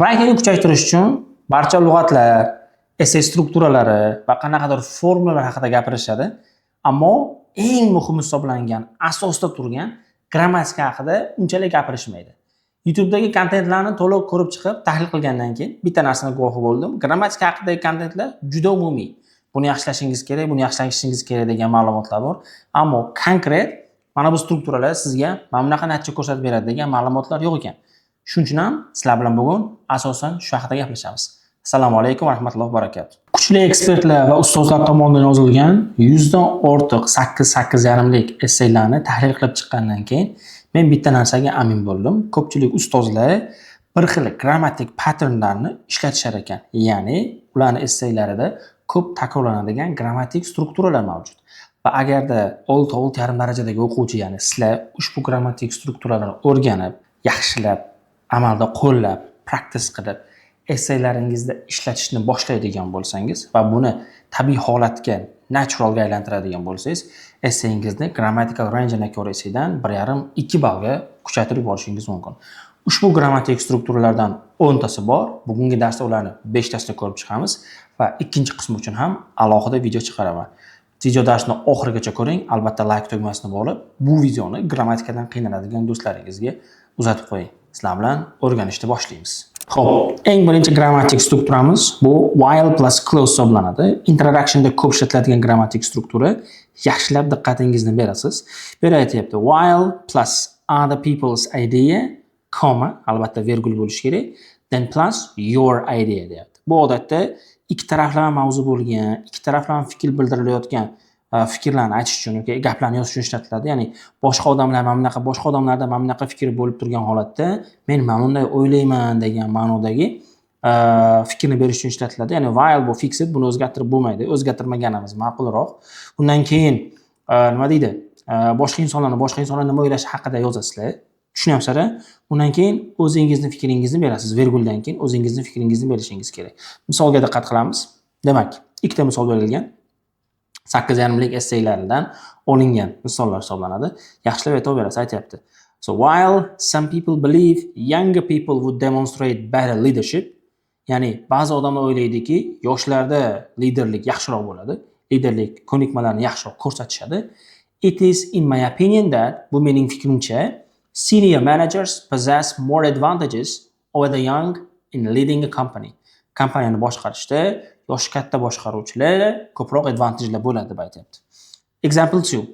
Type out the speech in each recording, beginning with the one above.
Writingni kuchaytirish uchun barcha lug'atlar, essay strukturalari va qanaqadir formulalar haqida gapirishadi. Ammo eng muhimi hisoblangan, asosda turgan grammatika haqida unchalik gapirishmaydi. YouTube'dagi kontentlarni to'liq ko'rib chiqib, tahlil qilgandan keyin bitta narsani guvohi bo'ldim. Grammatika haqidagi kontentlar juda umumiy. Buni yaxshilashingiz kerak, buni yaxshilashingiz kerak degan ma'lumotlar bor. Ammo konkret mana bu strukturalar sizga mana bunaqa natija ko'rsatib beradi degan ma'lumotlar yo'q ekan. Shuning uchun ham sizlar bilan bugun asosan shu haqida gaplashamiz. Assalomu alaykum va rahmatullohi va barakatuh. Kuchli ekspertlar va ustozlar tomonidan yozilgan 100 dan ortiq 8, 8,5lik essaylarni tahlil qilib chiqqandan keyin men bitta narsaga amin bo'ldim. Ko'pchilik ustozlar bir xil grammatik patternlarni ishlatishar ekan. Ya'ni ularni essaylarida ko'p takrorlanadigan grammatik strukturalar mavjud. Va agarda 6, 6,5 darajadagi o'quvchi, ya'ni sizlar ushbu grammatik strukturalarni o'rganib, yaxshilab amalda qo'llab, practice qilib, essaylaringizda ishlatishni boshlaydigan bo'lsangiz va buni tabiiy holatga, naturalga aylantiradigan bo'lsangiz, essayingizni grammatical range and accuracy'dan 1,5-2 ballga kuchaytirib yuborishingiz mumkin. Ushbu grammatik strukturalardan 10 tasi bor. Bugungi darsda ularni 5 tasini ko'rib chiqamiz va ikkinchi qismi uchun ham alohida video chiqaraman. Video darsni oxirigacha ko'ring, albatta like tugmasini bosib, bu videoni grammatikadan qiynaladigan do'stlaringizga uzatib qo'ying. Sizlar bilan o'rganishni boshlaymiz. Xo'p, eng birinchi grammatik strukturamiz bu while plus clause hisoblanadi. Introductionda ko'p ishlatiladigan grammatik struktura. Yaxshilab diqqatingizni berasiz. Bu yerda aytyapti: while plus other people's idea, comma, albatta vergul bo'lishi kerak, then plus your idea deyapti. Bu odatda ikki taraflama mavzu bo'lgan, ikki taraflama fikr bildirilayotgan fikrlarni aytish uchun yoki gaplarni yozish uchun ishlatiladi. Ya'ni boshqa odamlar mana bunaqa, boshqa odamlarda mana bunaqa fikr bo'lib turgan holatda men mana bunday o'ylayman degan ma'nodagi fikrni berish uchun ishlatiladi. Ya'ni while bu fixed, buni o'zgartirib bo'lmaydi. O'zgartirmaganimiz ma'qulroq. Undan keyin nima deydi? Boshqa insonlar nima o'ylashi haqida yozasizlar. Tushunyapsizlar? Undan keyin o'zingizni fikringizni berasiz. Verguldan keyin o'zingizni fikringizni berishingiz kerak. Misolga diqqat qilamiz. Demak, ikkita misol berilgan. 8,5lik esseylaridan olingan misollar hisoblanadi. Yaxshilab e'tibor berasiz, aytyapti. So while some people believe younger people would demonstrate better leadership, ya'ni ba'zi odamlar o'ylaydiki, yoshlarda liderlik yaxshiroq bo'ladi, liderlik ko'nikmalarini yaxshiroq ko'rsatishadi. It is in my opinion that, bu mening fikrimcha, senior managers possess more advantages over the young in leading a company. Kompaniyani boshqarishda yoshi katta boshqaruvchilar ko'proq advantagelar bo'ladi deb aytyapti. Example 2.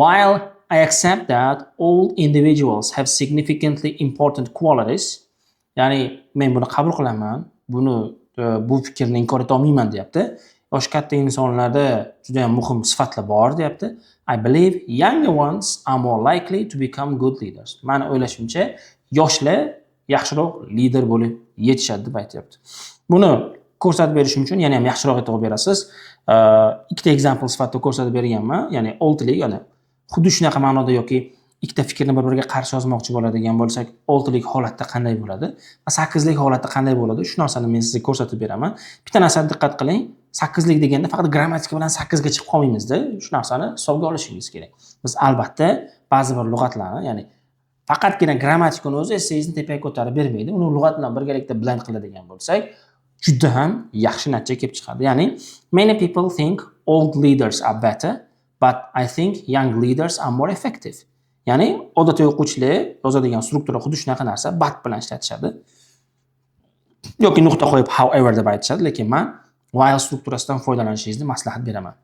While I accept that old individuals have significantly important qualities, ya'ni men buni qabul qilaman, buni bu fikrni inkor eta olmayman deyapti. Yoshi katta insonlarda juda ham muhim sifatlar bor deyapti. I believe younger ones are more likely to become good leaders. Mani o'ylashimcha, yoshlar yaxshiroq lider bo'lib yetishadi deb aytyapti. Buni ko'rsatib berishim uchun yana ham yaxshiroq e'tibor berasiz. Ikkita example sifatida ko'rsatib berganman. Ya'ni oltilik, ya'ni xuddi shunaqa ma'noda yoki ikkita fikrni bir-biriga qarshi yozmoqchi bo'ladigan bo'lsak, oltilik holatda qanday bo'ladi va sakkizlik holatda qanday bo'ladi? Shu narsani men sizga ko'rsatib beraman. Bitta narsani diqqat qiling. Sakkizlik deganda faqat grammatika bilan sakkizga chiqib qolmaymizda. Shu narsani hisobga olishingiz kerak. Biz albatta ba'zi bir lug'atlarni, ya'ni faqatgina grammatikani o'zi essengizni tepaga ko'tarib bermaydi. Uni lug'at bilan birgalikda blend qiladigan bo'lsak, juda ham yaxshi natija kelib chiqadi. Ya'ni many people think old leaders are better, but I think young leaders are more effective. Ya'ni odatiy o'quvchilar yozadigan struktura xuddi shunaqa narsa, but bilan ishlatishadi. Yoki nuqta qo'yib however deb aytishadi, lekin man while strukturasidan foydalanishingizni maslahat beraman.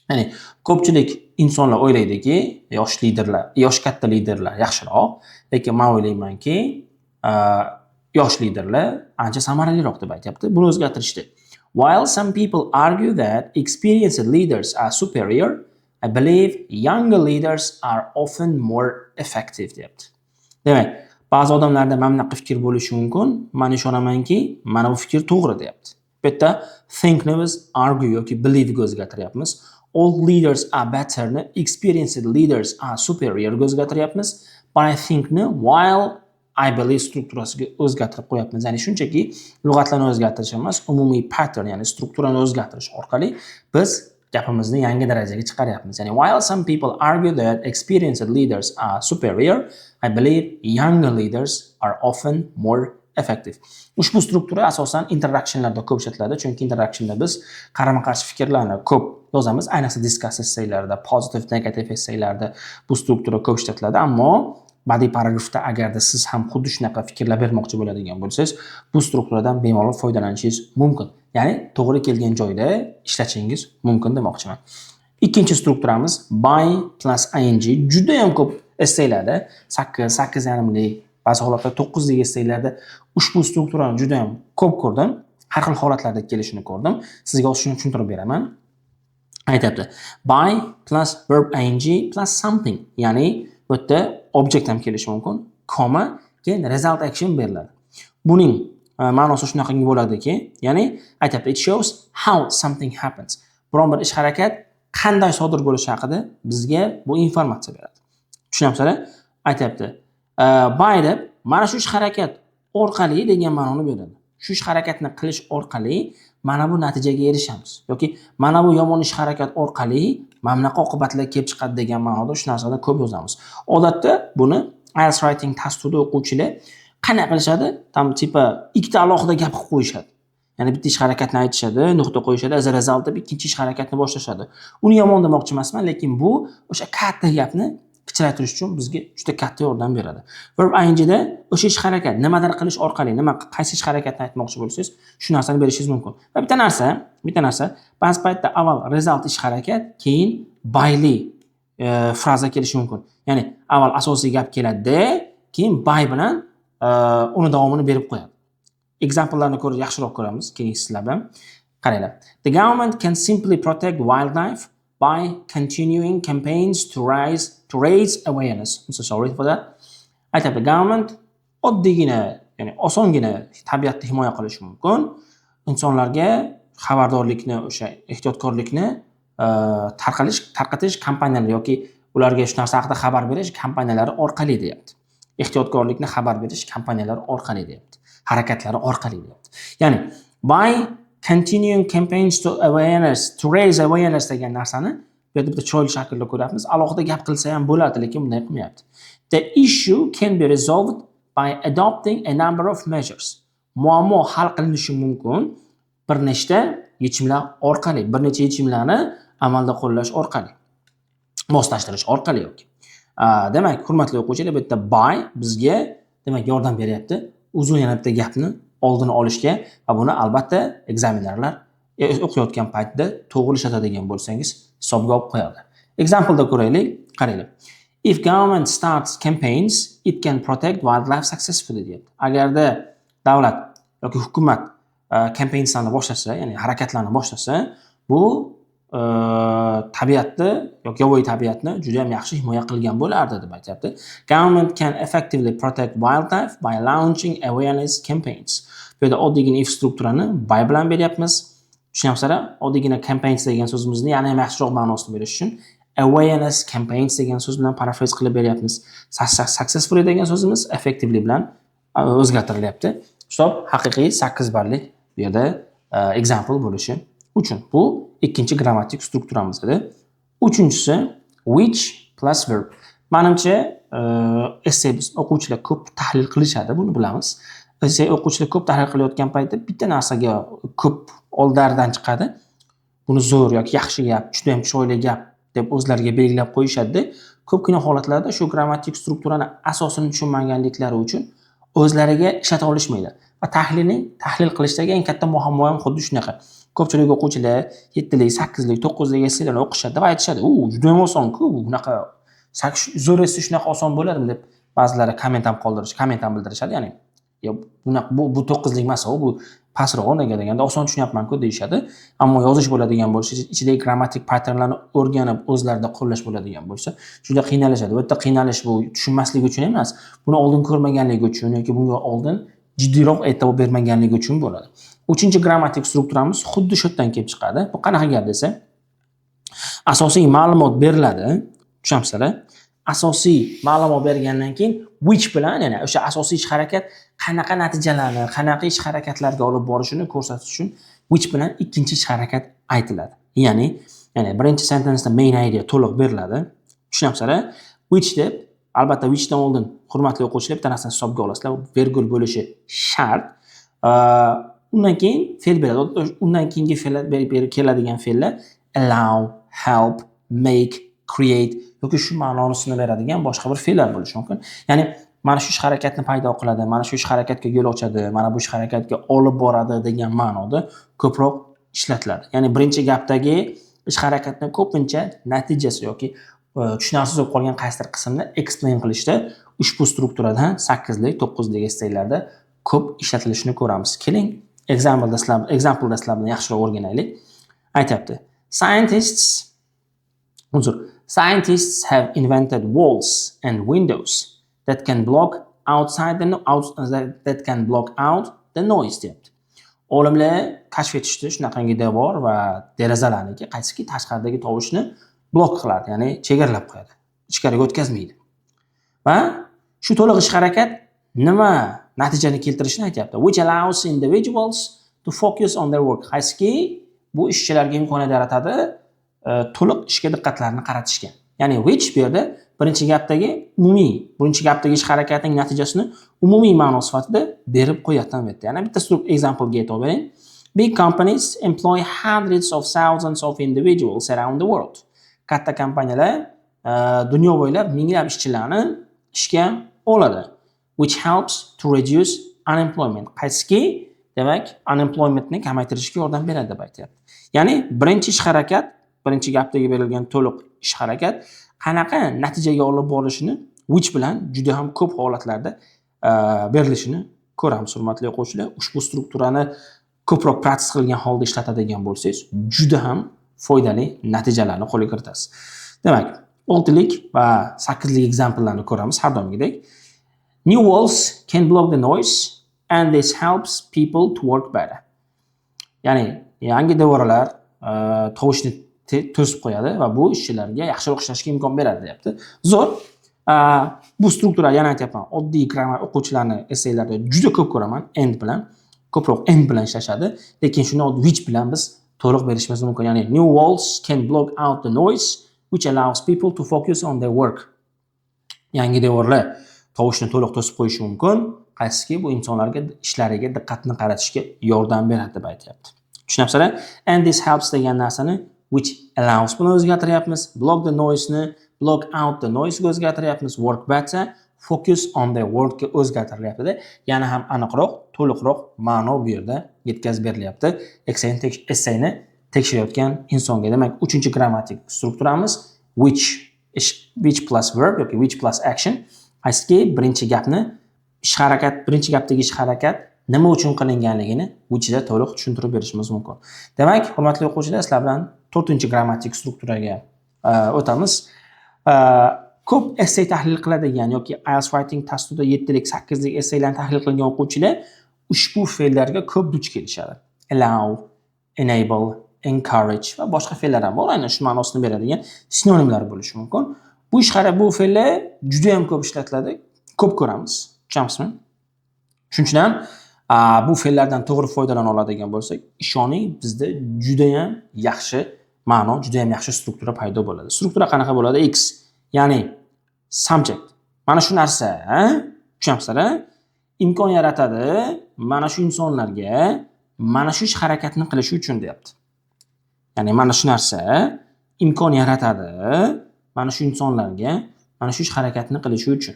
Ya'ni ko'pchilik insonlar o'ylaydiki, yosh liderlar, yosh katta liderlar yaxshiroq, lekin man o'ylaymanki, yosh liderlar ancha samaraliroq deb aytyapti. Buni o'zgartirishdi. While some people argue that experienced leaders are superior, I believe younger leaders are often more effective deyapti. Demak, ba'zi odamlarda mana bunaqa fikr bo'lishi mumkin. Man ishonamanki, mana bu fikr to'g'ri deyapti. Bu yerda thinkni biz argue yoki believe ga o'zgartiryapmiz. Old leaders are better ni experienced leaders are superior ga o'zgartiryapmiz. But I think ni while I believe strukturasiga o'zgartirib qo'yapmiz. Ya'ni shunchaki lug'atlarni o'zgartirish emas, umumiy pattern, ya'ni strukturani o'zgartirish orqali biz gapimizni yangi darajaga chiqaryapmiz. Ya'ni while some people argue that experienced leaders are superior, I believe younger leaders are often more Effective. Ushbu struktura asosan introductionlarda ko'p ishlatiladi, chunki introductionda biz qarama qarshi fikrlarni ko'p yozamiz. Ayniqsa discuss essaylarda, positive, negative essaylarda bu struktura ko'p ishlatiladi. Ammo badiiy paragrafda agarda siz ham xuddi shunaqa fikrlar bermoqchi bo'ladigan bo'lsangiz, bu strukturadan bemalol foydalanishingiz mumkin. Ya'ni to'g'ri kelgan joyda ishlatishingiz mumkin demoqchiman. Ikkinchi strukturamiz by plus ing. Juda ham ko'p essaylarda, 8, 8.5lik, ba'zi holatlarda 9lik essaylarda ushbu strukturani juda ham ko'p ko'rdim. Har xil holatlarda kelishini ko'rdim. Sizga hozir shuni tushuntirib beraman. Aytyapti: by plus verb ing plus something, ya'ni bu yerda object ham kelishi mumkin, comma, keyin result action beriladi. Buning ma'nosi shunaqangi bo'ladiki, ya'ni aytyapti, it shows how something happens. Biron bir ish harakat qanday sodir bo'lishi haqida bizga bu informatsiya beradi. Tushunyapsizlar? Aytyapti, by deb mana shu ish harakat orqali degan ma'noni beradi. Shu ish harakatni qilish orqali mana bu natijaga erishamiz yoki mana bu yomon ish harakat orqali mana bunaqa oqibatlar kelib chiqadi degan ma'noda shu narsani ko'p yozamiz. Odatda buni IELTS Writing dasturida o'quvchilar qanday qilishadi? Там типа ikkita alohida gap qilib qo'yishadi. Ya'ni bitta ish harakatni aytishadi, nuqta qo'yishadi, as a result deb ikkinchi ish harakatni boshlashadi. Uni yomon demoqchi emasman, lekin bu o'sha katta gapni kichraytirish uchun bizga juda katta yordam beradi. Verb ingda o'sha ish harakat nimadir qilish orqali, nima, qaysi ish harakatni aytmoqchi bo'lsangiz, shu narsani berishingiz mumkin. Va bitta narsa, ba'zi paytda avval result ish harakat, keyin byli fraza kelishi mumkin. Ya'ni avval asosiy gap keladida, keyin by bilan uni davomini berib qo'yadi. Examplelarni ko'rib yaxshiroq ko'ramiz keyin sizlar bilan. Qaranglar. The government can simply protect wildlife by continuing campaigns to raise awareness. I'm so sorry for that. Aytyapti, government oddiygina, ya'ni osongina tabiatni himoya qilishi mumkin. Insonlarga xabardorlikni, o'sha ehtiyotkorlikni tarqatish kampaniyalari yoki ularga shu narsa haqida xabar berish kampaniyalari orqali deyapti. Ehtiyotkorlikni xabar berish kampaniyalari orqali deyapti. Harakatlari orqali deyapti. Ya'ni by continuing campaigns to raise awareness degan narsani bu yerda bitta chiroyli shaklda ko'ryapmiz. Alohida gap qilsa ham bo'lardi, lekin bunday qilmayapti. The issue can be resolved by adopting a number of measures. Muammo hal qilinishi mumkin bir nechta yechimlar orqali, bir necha yechimlarni amalda qo'llash orqali, moslashtirish orqali yoki. Demak, hurmatli o'quvchilar, bu yerda by bizga, demak, yordam beryapti. Uzun yana bitta gapni oldini olishga va buni albatta examinerlar o'qiyotgan paytda to'g'ri ishlatadigan bo'lsangiz, hisobga olib qo'yadi. Example'da ko'raylik, qaranglar. If government starts campaigns, it can protect wildlife successfully deyapti. Agarda davlat yoki hukumat campaignslarni boshlasa, ya'ni harakatlarni boshlasa, bu tabiatni yoki yovvoyi tabiatni juda ham yaxshi himoya qilgan bo'lardi deb aytyapti. Government can effectively protect wildlife by launching awareness campaigns. Bu yerda oddiygina if strukturani by bilan beryapmiz. Tushunyapsizlar? Oddiygina campaigns degan so'zimizni yana ham yaxshiroq ma'nosini berish uchun awareness campaigns degan so'z bilan paraphrase qilib beryapmiz. Successfully degan so'zimiz effectively bilan o'zgartirilyapti. Hisob haqiqiy 8 ballik bu yerda example bo'lishi uchun. Bu ikkinchi grammatik strukturamiz edi. Uchinchisi which plus verb. Manimcha, essay biz o'quvchilar ko'p tahlil qilishadi, buni bilamiz. Essay o'quvchilar ko'p tahlil qilayotgan paytda bitta narsaga ko'p oldlaridan chiqadi. Buni zo'r yoki yaxshi gap, juda ham chiroyli gap deb o'zlariga belgilab qo'yishadi. Ko'pgina holatlarda shu grammatik strukturani asosini tushunmaganliklari uchun o'zlariga ishlata olishmaydi. Va tahlil qilishdagi eng katta muammo ham xuddi shunaqa. Ko'pchilik o'quvchilar 7lik, 8lik, 9lik essaylarni o'qishadi va aytishadi: "U juda ham oson-ku, bunaqa zo'r essay shunaqa oson bo'ladimi?" deb ba'zilari komment ham qoldirish, komment ham bildirishadi, ya'ni yo bunaqa bu 9lik emas, bu pastroq, nega deganda oson tushunyapman-ku deyishadi. Ammo yozish bo'ladigan bo'lsa, ichidagi grammatik patternlarni o'rganib, o'zlarida qo'llash bo'ladigan bo'lsa, juda qiynalishadi. Bu yerda qiynalish bu tushunmasligi uchun emas, buni oldin ko'rmaganligi uchun yoki bunga oldin jiddiyroq e'tibor bermaganligi uchun bo'ladi. Uchinchi grammatik strukturamiz xuddi shu yerdan kelib chiqadi. Bu qanaqa gap desa, asosiy ma'lumot beriladi. Tushunyapsizlar? Asosiy ma'lumot bergandan keyin which bilan, ya'ni o'sha asosiy ish harakat qanaqa natijalarni, qanaqa ish harakatlarga olib borishini ko'rsatish uchun which bilan ikkinchi ish harakat aytiladi. Ya'ni birinchi sentenceda main idea to'liq beriladi. Tushunyapsizlar? Which deb Albatta, whichdan oldin, hurmatli o'quvchilar, bitta narsani hisobga olasizlar, vergul bo'lishi shart. Undan keyin fe'l beradi. Undan keyingi fe'llar, keladigan fe'llar allow, help, make, create yoki shu ma'nosini beradigan boshqa bir fe'llar bo'lishi mumkin. Ya'ni mana shu ish harakatni paydo qiladi, mana shu ish harakatga yo'l ochadi, mana bu ish harakatga olib boradi degan ma'noda ko'proq ishlatiladi. Ya'ni birinchi gapdagi ish harakatni ko'pincha natijasi yoki tushunarsiz bo'lib qolgan qaysidir qismni explain qilishda ushbu strukturadan sakkizlik, to'qqizlik essaylarda ko'p ishlatilishini ko'ramiz. Keling, example'da sizlar bilan yaxshiroq o'rganaylik. Aytyapti: Scientists, uzr, scientists have invented walls and windows that can block outside the out, that can block out the noise, deyapti. Olimlar kashf etishdi shunaqangi devor va derazalarniki, qaysiki tashqaridagi tovushni blok qiladi, ya'ni chegaralab qo'yadi, ichkariga o'tkazmaydi. Va shu to'liq ish harakat nima natijani keltirishini aytyapti. Which allows individuals to focus on their work. Qaysiki bu ishchilarga imkoniyat yaratadi to'liq ishga diqqatlarini qaratishga. Ya'ni which bu yerda birinchi gapdagi ish harakatining natijasini umumiy ma'no sifatida berib qo'yapti bu yerda. Yana bitta example'ga e'tibor bering. Big companies employ hundreds of thousands of individuals around the world. Katta kompaniyalar dunyo bo'ylab minglab ishchilarni ishga oladi. Which helps to reduce unemployment. Qaysiki, demak, unemploymentni kamaytirishga yordam beradi deb aytyapti. Ya'ni birinchi ish harakat, birinchi gapdagi berilgan to'liq ish harakat qanaqa natijaga olib borishini which bilan juda ham ko'p holatlarda berilishini ko'ramiz, hurmatli o'quvchilar. Ushbu strukturani ko'proq practice qilgan holda ishlatadigan bo'lsangiz, juda ham foydali natijalarni qo'lga kiritasiz. Demak, oltilik va sakkizlik examplelarni ko'ramiz har doimgidek. New walls can block the noise and this helps people to work better. Ya'ni yangi devorlar tovushni to'sib qo'yadi va bu ishchilarga yaxshiroq ishlashga imkon beradi, deyapti. Zo'r. Bu struktura, yana aytyapman, oddiy grammar o'quvchilarni essaylarida juda ko'p ko'raman and bilan. Ko'proq and bilan ishlashadi, lekin shuni which bilan biz to'liq berishimiz mumkin. Ya'ni new walls can block out the noise, which allows people to focus on their work. Yangi devorlar tovushni to'liq to'sib qo'yishi mumkin, qaysiki bu insonlarga ishlariga diqqatni qaratishga yordam beradi deb aytyapti. Tushunyapsizlar? And this helps degan narsani which allows bilan o'zgartiryapmiz. Block the noise ni block out the noise ga o'zgartiryapmiz. Work better, focus on their work ga o'zgartirilyapti. Yana ham aniqroq, to'liqroq ma'no bu yerda yetkazib berilyapti essayni tekshirayotgan insonga. Demak, uchinchi grammatik strukturamiz which plus verb yoki which plus action, qaysiki birinchi gapni ish harakat, birinchi gapdagi ish harakat nima uchun qilinganligini whichida to'liq tushuntirib berishimiz mumkin. Demak, hurmatli o'quvchilar, sizlar bilan to'rtinchi grammatik strukturaga o'tamiz. Ko'p essay tahlil qiladigan yoki IELTS Writing testida yettilik, sakkizlik essaylarni tahlil qilgan o'quvchilar ushbu fe'llarga ko'p duch kelishadi. Allow, enable, encourage va boshqa fe'llar ham bor. Aynan shu ma'nosini beradigan sinonimlar bo'lishi mumkin. Bu fe'llar juda ham ko'p ishlatiladi, ko'p ko'ramiz. Tushunyapsizmi? Shuning uchun ham bu fe'llardan to'g'ri foydalana oladigan bo'lsak, ishoning, bizda juda ham yaxshi ma'no, juda ham yaxshi struktura paydo bo'ladi. Struktura qanaqa bo'ladi? X, ya'ni subject. Mana shu narsa, tushunyapsizlar, a? Imkon yaratadi mana shu insonlarga mana shu ish harakatni qilishi uchun, deyapti. Ya'ni mana shu narsa imkon yaratadi mana shu insonlarga mana shu ish harakatni qilishi uchun.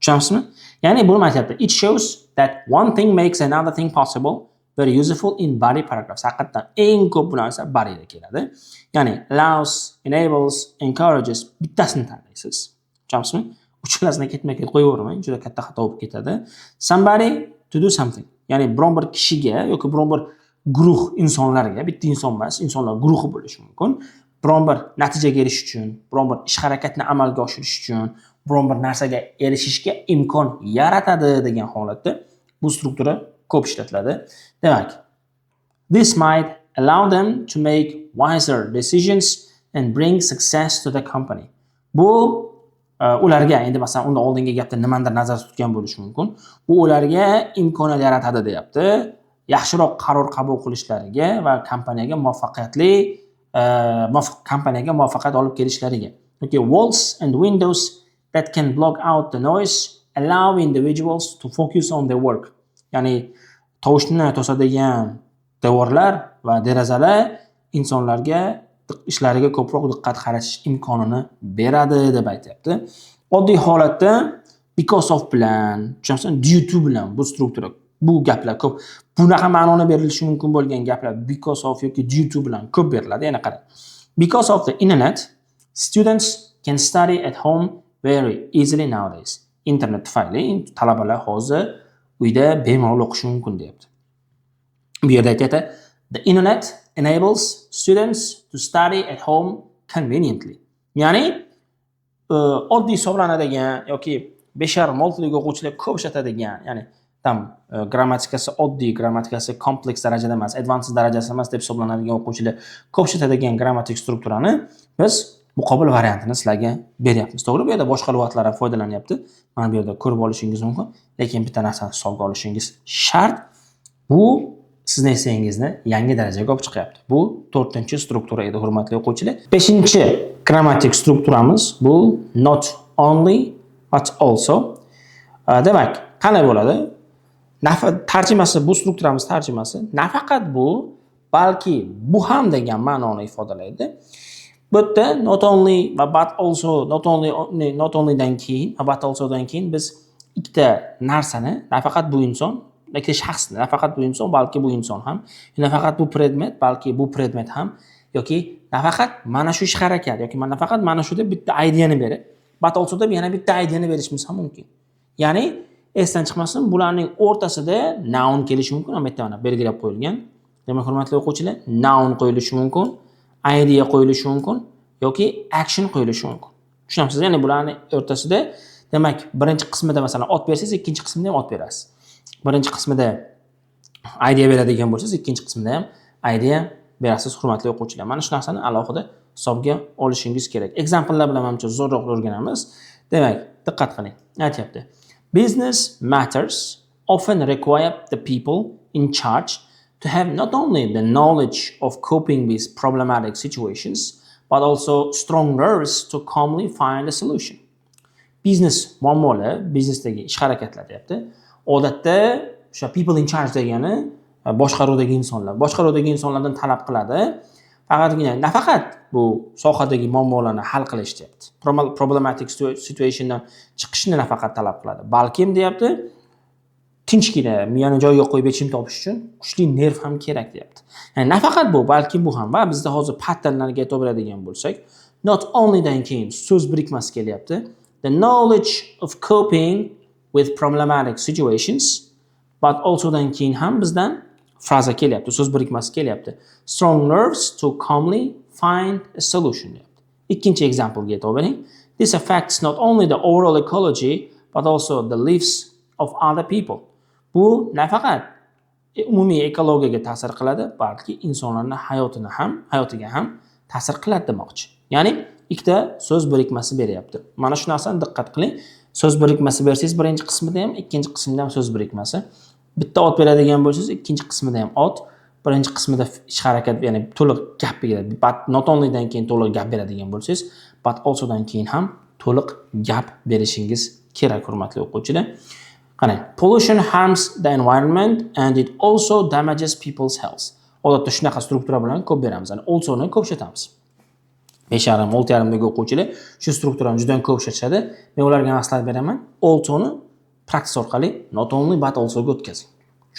Tushunyapsizmi? Ya'ni bu nima aytyapti? It shows that one thing makes another thing possible, very useful in body paragraphs. Haqiqatdan eng ko'p bu narsa bodyda keladi. Ya'ni allows, enables, encourages, bittasini tanlaysiz. Tushunyapsizmi? Uchalasini ketma-ket qo'yavermang, juda katta xato bo'lib ketadi. Somebody to do something. Ya'ni biron bir kishiga yoki biron bir guruh insonlarga, bitta inson emas, insonlar guruhi bo'lishi mumkin. Biron bir natijaga erishish uchun, biron bir ish harakatni amalga oshirish uchun, biron bir narsaga erishishga imkon yaratadi degan holatda bu struktura ko'p ishlatiladi. Demak, this might allow them to make wiser decisions and bring success to the company. Bu ularga endi, masalan, undan oldingi gapda nimanidir nazarda tutgan bo'lishi mumkin. Bu ularga imkoniyat yaratadi, deyapti. Yaxshiroq qaror qabul qilishlariga va kompaniyaga muvaffaqiyat olib kelishlariga. Okay, walls and windows that can block out the noise, allow individuals to focus on their work. Ya'ni tovushni to'sadigan devorlar va derazalar insonlarga ishlariga ko'proq diqqat qaratish imkonini beradi, deb aytyapti. Oddiy holatda because of bilan, tushunyapsizmi, due to bilan bu struktura, bu gaplar ko'p, bunaqa ma'noni berilishi mumkin bo'lgan gaplar because of yoki due to bilan ko'p beriladi. Yana qarang: "Because of the internet, students can study at home very easily nowadays." Internet tufayli talabalar hozir uyda bemalol o'qishi mumkin, deyapti. Bu yerda aytyapti: "The internet enables students to study at home conveniently." Ya'ni oddiy hisoblanadigan yoki 5,5, 6lik o'quvchilar ko'p ishlatadigan, ya'ni там grammatikasi oddiy, grammatikasi kompleks darajada emas, advanced darajasi emas deb hisoblanadigan o'quvchilar ko'p ishlatadigan grammatik strukturani biz muqobil variantini sizlarga beryapmiz. To'g'ri, bu yerda boshqa lug'atlar ham foydalanyapti, mana bu yerda ko'rib olishingiz mumkin, lekin bitta narsani hisobga olishingiz shart: bu sizni essangizni yangi darajaga olib chiqyapti. Bu to'rtinchi struktura edi, hurmatli o'quvchilar. Beshinchi grammatik strukturamiz bu not only, but also. Demak, qanday bo'ladi tarjimasi? Bu strukturamiz tarjimasi nafaqat bu, balki bu ham degan ma'noni ifodalaydi. Bu yerda not only va but also, not only, not onlydan keyin va but alsodan keyin biz ikkita narsani, nafaqat bu inson, ikkita shaxsni, nafaqat bu inson, balki bu inson ham, nafaqat bu predmet, balki bu predmet ham yoki nafaqat mana shu ish harakat yoki nafaqat mana shu deb bitta ideani berib, but also deb yana bitta ideani berishimiz ham mumkin. Ya'ni esdan chiqmasin, bularning o'rtasida noun kelishi mumkin. Mana bu yerda mana belgilab qo'yilgan. Demak, hurmatli o'quvchilar, noun qo'yilishi mumkin, idea qo'yilishi mumkin yoki action qo'yilishi mumkin. Tushunyapsiz? Ya'ni bularni o'rtasida, demak, birinchi qismida, masalan, ot bersangiz, ikkinchi qismida ham ot berasiz. Birinchi qismida idea beradigan bo'lsangiz, ikkinchi qismida ham idea berasiz, hurmatli o'quvchilar. Mana shu narsani alohida hisobga olishingiz kerak. Examplelar bilan manimcha zo'rroq o'rganamiz. Demak, diqqat qiling. Aytyapti: "Business matters often require the people in charge to have not only the knowledge of coping with problematic situations, but also strong nerves to calmly find a solution." Biznes muammolar, biznesdagi ish harakatlar, deyapti. Odatda o'sha people in charge degani boshqaruvdagi insonlar. Boshqaruvdagi insonlardan talab qiladi. Faqatgina nafaqat bu sohadagi muammolarni hal qilish, deyapti. Problematic situationdan chiqishni nafaqat talab qiladi, balkim, deyapti, tinchgina miyani joyiga qo'yib yechim topish uchun kuchli nerv ham kerak, deyapti. Ya'ni nafaqat bu, balki bu ham. Va bizda hozir patternlarga e'tibor beradigan bo'lsak, not onlydan keyin so'z birikmasi kelyapti. The knowledge of coping with problematic situations, but alsodan keyin ham bizdan fraza kelyapti, so'z birikmasi kelyapti. Strong nerves to calmly find a solution, deyapti. Ikkinchi examplega e'tibor bering. "This affects not only the overall ecology, but also the lives of other people." Bu nafaqat umumiy ekologiyaga ta'sir qiladi, balki insonlarning hayotini ham, hayotiga ham ta'sir qiladi demoqchi. Ya'ni ikkita so'z birikmasi beryapti. Mana shu narsani diqqat qiling. So'z birikmasi bersangiz birinchi qismida ham, ikkinchi qismida ham so'z birikmasi. Bitta ot beradigan bo'lsangiz, ikkinchi qismida ham ot. Birinchi qismida ish harakat, ya'ni to'liq gap beradi. But not onlydan keyin to'liq gap beradigan bo'lsangiz, but alsodan keyin ham to'liq gap berishingiz kerak, hurmatli o'quvchilar. Qarang: "Pollution harms the environment and it also damages people's health." Odatda shunaqa struktura bilan ko'p beramiz. Ya'ni alsoni ko'p ishlatamiz. 5,5, 6,5dagi o'quvchilar shu strukturani juda ko'p ishlatishadi. Men ularga maslahat beraman: alsoni practice orqali not only, but alsoga o'tkazing.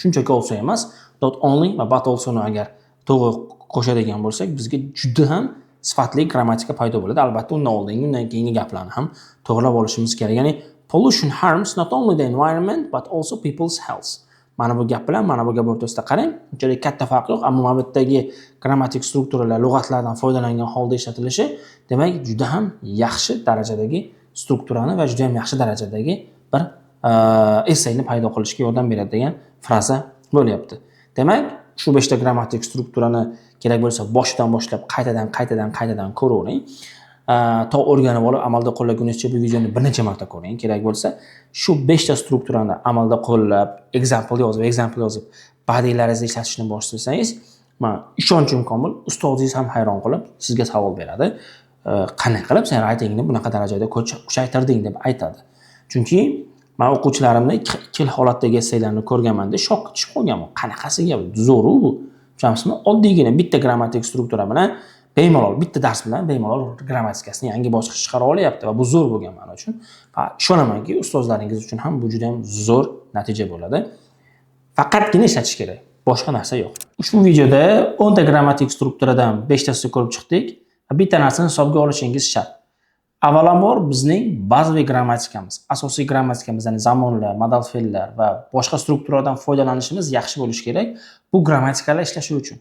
Shunchaki also emas, not only va but alsoni agar to'g'ri qo'shadigan bo'lsak, bizga juda ham sifatli grammatika paydo bo'ladi. Albatta, undan oldingi, undan keyingi gaplarni ham to'g'rilab olishimiz kerak. Ya'ni "Pollution harms not only the environment, but also people's health." Mana bu gap bilan mana bu gap o'rtasida, qarang, unchalik katta farq yo'q, ammo mana bu yerdagi grammatik strukturalar lug'atlardan foydalangan holda ishlatilishi, demak, juda ham yaxshi darajadagi strukturani va juda ham yaxshi darajadagi bir essayni paydo qilishga yordam beradi degan fraza bo'lyapti. Demak, shu beshta grammatik strukturani kerak bo'lsa boshidan boshlab qaytadan, qaytadan, qaytadan ko'ravering. To o'rganib olib, amalda qo'llagunizcha bu videoni bir necha marta ko'ring. Kerak bo'lsa, shu beshta strukturani amalda qo'llab, example yozib, example yozib, badiiylaringizda ishlatishni boshlasangiz, man ishonchim komil, ustozingiz ham hayron qolib, sizga savol beradi. "Qanday qilib sen writingni bunaqa darajada kuchaytirding?" deb aytadi. Chunki man o'quvchilarimni ikki xil holatdagi essaylarni ko'rganmanda, shokka tushib qolganman. Qanaqasiga zo'ru bu? Tushunyapsizmi? Oddiygina bitta grammatik struktura bilan bemalol, bitta dars bilan bemalol grammatikasini yangi bosqichga chiqara olyapti va bu zo'r bo'lgan man uchun. Va ishonamanki, ustozlaringiz uchun ham bu juda ham zo'r natija bo'ladi. Faqatgina ishlatish kerak. Boshqa narsa yo'q. Ushbu videoda 10 ta grammatik strukturadan 5 tasini ko'rib chiqdik va bitta narsani hisobga olishingiz shart. Avvalambor, bizning bazaviy grammatikamiz, asosiy grammatikamiz, ya'ni zamonlar, modal fe'llar va boshqa strukturadan foydalanishimiz yaxshi bo'lishi kerak. Bu grammatikalar ishlashi uchun.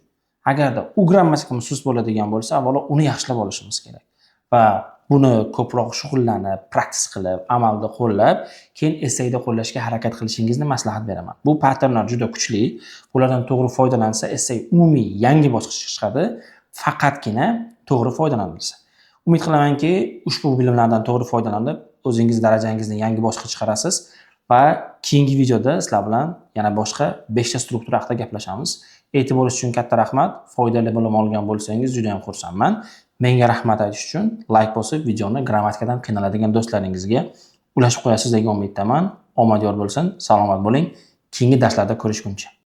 Agarda u grammatikamiz sust bo'ladigan bo'lsa, avvalo uni yaxshilab olishimiz kerak. Va buni ko'proq shug'ullanib, practice qilib, amalda qo'llab, keyin essayda qo'llashga harakat qilishingizni maslahat beraman. Bu patternlar juda kuchli. Ulardan to'g'ri foydalansa, essay umumiy yangi bosqichga chiqadi. Faqatgina to'g'ri foydalanilsa. Umid qilamanki, ushbu bilimlardan to'g'ri foydalanib, o'zingiz darajangizni yangi bosqichga chiqarasiz va keyingi videoda sizlar bilan yana boshqa 5 ta struktura haqida gaplashamiz. E'tiboringiz uchun katta rahmat. Foydali bilim olgan bo'lsangiz, juda ham xursandman. Menga rahmat aytish uchun layk bosib, videoni grammatikadan qiynaladigan do'stlaringizga ulashib qo'yasiz degan umiddaman. Omad yor bo'lsin, salomat bo'ling. Keyingi darslarda ko'rishguncha.